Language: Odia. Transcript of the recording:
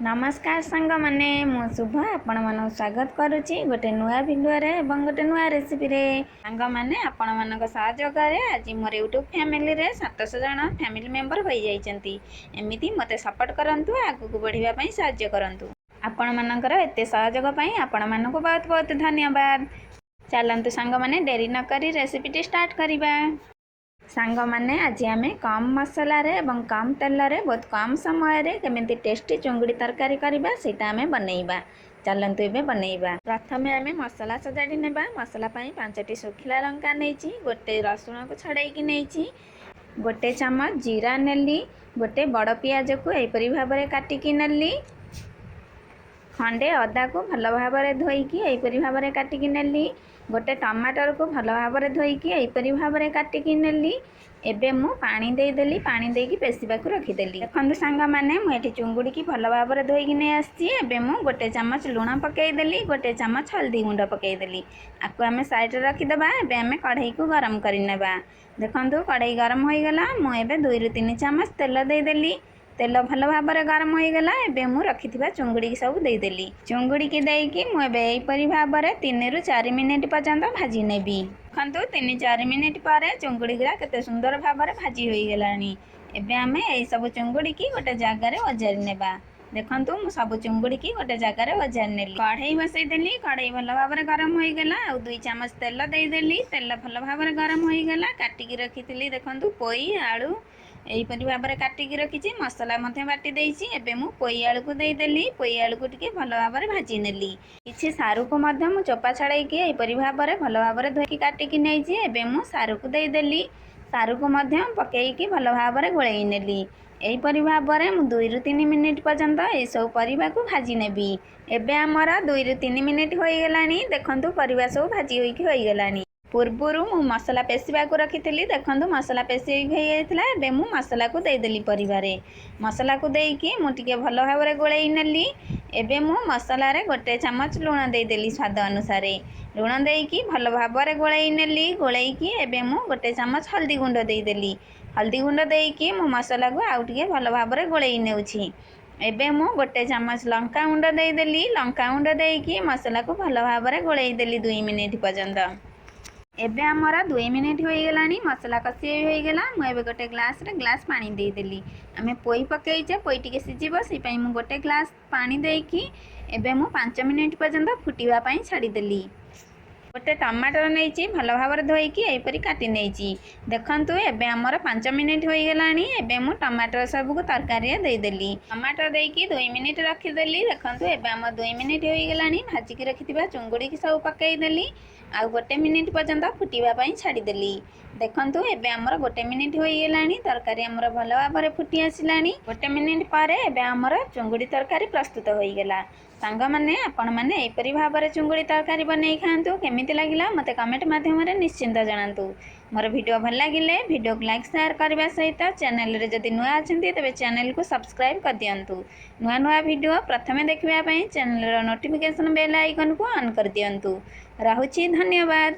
ନମସ୍କାର ସାଙ୍ଗମାନେ, ମୁଁ ଶୁଭ ଆପଣମାନଙ୍କୁ ସ୍ୱାଗତ କରୁଛି ଗୋଟେ ନୂଆ ଭିଡ଼ିଓରେ ଏବଂ ଗୋଟେ ନୂଆ ରେସିପିରେ। ସାଙ୍ଗମାନେ, ଆପଣମାନଙ୍କ ସହଯୋଗରେ ଆଜି ମୋର ୟୁଟ୍ୟୁବ୍ ଫ୍ୟାମିଲିରେ 700 ଜଣ ଫ୍ୟାମିଲି ମେମ୍ବର ହୋଇଯାଇଛନ୍ତି। ଏମିତି ମୋତେ ସପୋର୍ଟ କରନ୍ତୁ, ଆଗକୁ ବଢ଼ିବା ପାଇଁ ସାହାଯ୍ୟ କରନ୍ତୁ। ଆପଣମାନଙ୍କର ଏତେ ସହଯୋଗ ପାଇଁ ଆପଣମାନଙ୍କୁ ବହୁତ ବହୁତ ଧନ୍ୟବାଦ। ଚାଲନ୍ତୁ ସାଙ୍ଗମାନେ, ଡେରି ନକରି ରେସିପିଟି ଷ୍ଟାର୍ଟ କରିବା। ସାଙ୍ଗମାନେ, ଆଜି ଆମେ କମ୍ ମସଲାରେ ଏବଂ କମ୍ ତେଲରେ ବହୁତ କମ୍ ସମୟରେ କେମିତି ଟେଷ୍ଟି ଚୁଙ୍ଗୁଡ଼ି ତରକାରୀ କରିବା, ସେଇଟା ଆମେ ବନେଇବା। ଚାଲନ୍ତୁ ଏବେ ବନେଇବା। ପ୍ରଥମେ ଆମେ ମସଲା ସଜାଡ଼ି ନେବା। ମସଲା ପାଇଁ ପାଞ୍ଚଟି ଶୁଖିଲା ଲଙ୍କା ନେଇଛି, ଗୋଟେ ରସୁଣକୁ ଛଡ଼େଇକି ନେଇଛି, ଗୋଟେ ଚାମଚ ଜିରା ନେଲି, ଗୋଟେ ବଡ଼ ପିଆଜକୁ ଏହିପରି ଭାବରେ କାଟିକି ନେଲି, ଖଣ୍ଡେ ଅଦାକୁ ଭଲ ଭାବରେ ଧୋଇକି ଏହିପରି ଭାବରେ କାଟିକି ନେଲି, ଗୋଟେ ଟମାଟରକୁ ଭଲ ଭାବରେ ଧୋଇକି ଏହିପରି ଭାବରେ କାଟିକି ନେଲି। ଏବେ ମୁଁ ପାଣି ଦେଇଦେଲି। ପାଣି ଦେଇକି ପେଶିବାକୁ ରଖିଦେଲି। ଦେଖନ୍ତୁ ସାଙ୍ଗମାନେ, ମୁଁ ଏଠି ଚୁଙ୍ଗୁଡ଼ିକି ଭଲ ଭାବରେ ଧୋଇକି ନେଇ ଆସିଛି। ଏବେ ମୁଁ ଗୋଟେ ଚାମଚ ଲୁଣ ପକାଇଦେଲି, ଗୋଟେ ଚାମଚ ହଳଦୀ ଗୁଣ୍ଡ ପକାଇଦେଲି। ଆକୁ ଆମେ ସାଇଡ଼ରେ ରଖିଦେବା। ଏବେ ଆମେ କଢ଼େଇକୁ ଗରମ କରିନେବା। ଦେଖନ୍ତୁ, କଢ଼େଇ ଗରମ ହୋଇଗଲା। ମୁଁ ଏବେ 2ରୁ 3 ଚାମଚ ତେଲ ଦେଇଦେଲି। ତେଲ ଭଲ ଭାବରେ ଗରମ ହୋଇଗଲା। ଏବେ ମୁଁ ରଖିଥିବା ଚୁଙ୍ଗୁଡ଼ିକି ସବୁ ଦେଇଦେଲି। ଚୁଙ୍ଗୁଡ଼ିକି ଦେଇକି ମୁଁ ଏବେ ଏହିପରି ଭାବରେ 3ରୁ 4 ମିନିଟ୍ ପର୍ଯ୍ୟନ୍ତ ଭାଜି ନେବି। ଦେଖନ୍ତୁ, 3-4 ମିନିଟ୍ ପରେ ଚୁଙ୍ଗୁଡ଼ି ଗୁଡ଼ା କେତେ ସୁନ୍ଦର ଭାବରେ ଭାଜି ହୋଇଗଲାଣି। ଏବେ ଆମେ ଏଇସବୁ ଚୁଙ୍ଗୁଡ଼ିକି ଗୋଟେ ଜାଗାରେ ଓଜାରି ନେବା। ଦେଖନ୍ତୁ, ମୁଁ ସବୁ ଚୁଙ୍ଗୁଡ଼ିକି ଗୋଟେ ଜାଗାରେ ଓଜାରି ନେଲି। କଢ଼େଇ ବସେଇଦେଲି। କଢ଼େଇ ଭଲ ଭାବରେ ଗରମ ହୋଇଗଲା। ଆଉ 2 ଚାମଚ ତେଲ ଦେଇଦେଲି। ତେଲ ଭଲ ଭାବରେ ଗରମ ହୋଇଗଲା। କାଟିକି ରଖିଥିଲି, ଦେଖନ୍ତୁ, ପୋଇ ଆଳୁ ଏହିପରି ଭାବରେ କାଟିକି ରଖିଛି। ମସଲା ମଧ୍ୟ ବାଟି ଦେଇଛି। ଏବେ ମୁଁ ପୋଇ ଆଳୁକୁ ଦେଇଦେଲି। ପୋଇ ଆଳୁକୁ ଟିକେ ଭଲ ଭାବରେ ଭାଜି ନେଲି। କିଛି ସାରୁକୁ ମଧ୍ୟ ମୁଁ ଚୋପା ଛଡ଼େଇକି ଏହିପରି ଭାବରେ ଭଲ ଭାବରେ ଧୋଇକି କାଟିକି ନେଇଛି। ଏବେ ମୁଁ ସାରୁକୁ ଦେଇଦେଲି। ସାରୁକୁ ମଧ୍ୟ ପକେଇକି ଭଲ ଭାବରେ ଗୋଳେଇ ନେଲି। ଏହିପରି ଭାବରେ ମୁଁ 2ରୁ 3 ମିନିଟ୍ ପର୍ଯ୍ୟନ୍ତ ଏସବୁ ପରିବାକୁ ଭାଜି ନେବି। ଏବେ ଆମର 2ରୁ 3 ମିନିଟ୍ ହୋଇଗଲାଣି। ଦେଖନ୍ତୁ, ପରିବା ସବୁ ଭାଜି ହୋଇକି ହୋଇଗଲାଣି। ପୂର୍ବରୁ ମୁଁ ମସଲା ପେଶିବାକୁ ରଖିଥିଲି। ଦେଖନ୍ତୁ, ମସଲା ପେଶି ହୋଇକି ହେଇଯାଇଥିଲା। ଏବେ ମୁଁ ମସଲାକୁ ଦେଇଦେଲି ପରିବାରେ। ମସଲାକୁ ଦେଇକି ମୁଁ ଟିକେ ଭଲ ଭାବରେ ଗୋଳେଇ ନେଲି। ଏବେ ମୁଁ ମସଲାରେ ଗୋଟେ ଚାମଚ ଲୁଣ ଦେଇଦେଲି, ସ୍ୱାଦ ଅନୁସାରେ ଲୁଣ ଦେଇକି ଭଲ ଭାବରେ ଗୋଳେଇ ନେଲି। ଗୋଳେଇକି ଏବେ ମୁଁ ଗୋଟେ ଚାମଚ ହଳଦୀ ଗୁଣ୍ଡ ଦେଇଦେଲି। ହଳଦୀ ଗୁଣ୍ଡ ଦେଇକି ମୁଁ ମସଲାକୁ ଆଉ ଟିକେ ଭଲ ଭାବରେ ଗୋଳେଇ ନେଉଛି। ଏବେ ମୁଁ ଗୋଟେ ଚାମଚ ଲଙ୍କା ଗୁଣ୍ଡ ଦେଇଦେଲି। ଲଙ୍କା ଗୁଣ୍ଡ ଦେଇକି ମସଲାକୁ ଭଲ ଭାବରେ ଗୋଳେଇ ଦେଲି 2 ମିନିଟ୍ ପର୍ଯ୍ୟନ୍ତ। ଏବେ ଆମର 2 ମିନିଟ୍ ହୋଇଗଲାଣି। ମସଲା କଷି ହୋଇଗଲା। ମୁଁ ଏବେ ଗୋଟେ ଗ୍ଲାସ୍ରେ ଗ୍ଲାସ୍ ପାଣି ଦେଇଦେଲି। ଆମେ ପୋଇ ପକେଇଛେ, ପୋଇ ଟିକେ ସିଝିବ, ସେଇପାଇଁ ମୁଁ ଗୋଟେ ଗ୍ଲାସ୍ ପାଣି ଦେଇକି ଏବେ ମୁଁ 5 ମିନିଟ୍ ପର୍ଯ୍ୟନ୍ତ ଫୁଟିବା ପାଇଁ ଛାଡ଼ିଦେଲି। ଗୋଟେ ଟମାଟର ନେଇଛି, ଭଲ ଭାବରେ ଧୋଇକି ଏହିପରି କାଟି ନେଇଛି। ଦେଖନ୍ତୁ, ଏବେ ଆମର 5 ମିନିଟ୍ ହୋଇଗଲାଣି। ଏବେ ମୁଁ ଟମାଟର ସବୁକୁ ତରକାରୀରେ ଦେଇଦେଲି। ଟମାଟର ଦେଇକି 2 ମିନିଟ୍ ରଖିଦେଲି। ଦେଖନ୍ତୁ, ଏବେ ଆମର 2 ମିନିଟ୍ ହୋଇଗଲାଣି। ଭାଜିକି ରଖିଥିବା ଚୁଙ୍ଗୁଡ଼ିକି ସବୁ ପକାଇଦେଲି। ଆଉ ଗୋଟେ ମିନିଟ୍ ପର୍ଯ୍ୟନ୍ତ ଫୁଟିବା ପାଇଁ ଛାଡ଼ିଦେଲି। ଦେଖନ୍ତୁ, ଏବେ ଆମର ଗୋଟେ ମିନିଟ୍ ହୋଇଗଲାଣି। ତରକାରୀ ଆମର ଭଲ ଭାବରେ ଫୁଟି ଆସିଲାଣି। ଗୋଟେ ମିନିଟ୍ ପରେ ଏବେ ଆମର ଚୁଙ୍ଗୁଡ଼ି ତରକାରୀ ପ୍ରସ୍ତୁତ ହୋଇଗଲା। ସାଙ୍ଗମାନେ, ଆପଣମାନେ ଏହିପରି ଭାବରେ ଚୁଙ୍ଗୁଡ଼ି ତରକାରୀ ବନେଇ ଖାଆନ୍ତୁ। କେମିତି ଲାଗିଲା, ମୋତେ କମେଣ୍ଟ ମାଧ୍ୟମରେ ନିଶ୍ଚିନ୍ତ ଜଣାନ୍ତୁ। ମୋର ଭିଡ଼ିଓ ଭଲ ଲାଗିଲେ ଭିଡ଼ିଓକୁ ଲାଇକ୍, ସେୟାର କରିବା ସହିତ ଚ୍ୟାନେଲରେ ଯଦି ନୂଆ ଅଛନ୍ତି, ତେବେ ଚ୍ୟାନେଲକୁ ସବସ୍କ୍ରାଇବ୍ କରିଦିଅନ୍ତୁ। ନୂଆ ନୂଆ ଭିଡ଼ିଓ ପ୍ରଥମେ ଦେଖିବା ପାଇଁ ଚ୍ୟାନେଲର ନୋଟିଫିକେସନ୍ ବେଲ୍ ଆଇକନ୍କୁ ଅନ୍ କରିଦିଅନ୍ତୁ। ରହୁଛି, ଧନ୍ୟବାଦ।